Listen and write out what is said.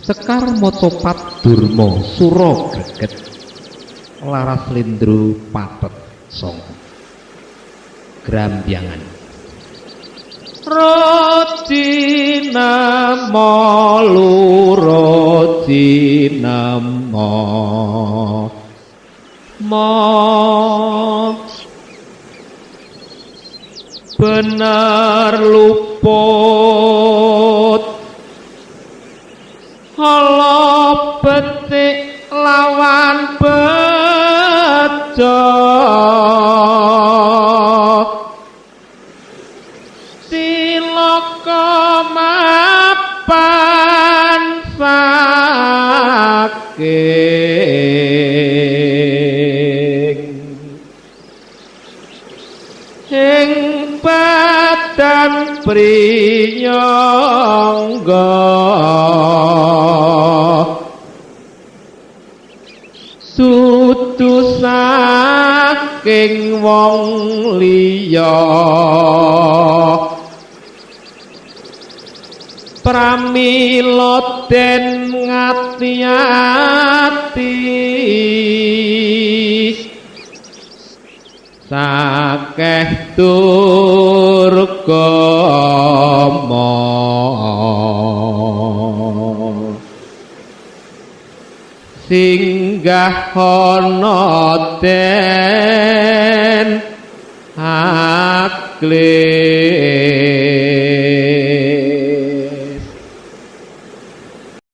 Sekar Motopat Durma Sura Greget Laras Lindru Patet Songo Grambyangan Rojinama lurojinama ma bener luput ala becik lawan bejo cilaka mapan saking ing badan prinyangga dudu saking wong liya pramila den ngati-ati sakeh durgama singgah ana den akling.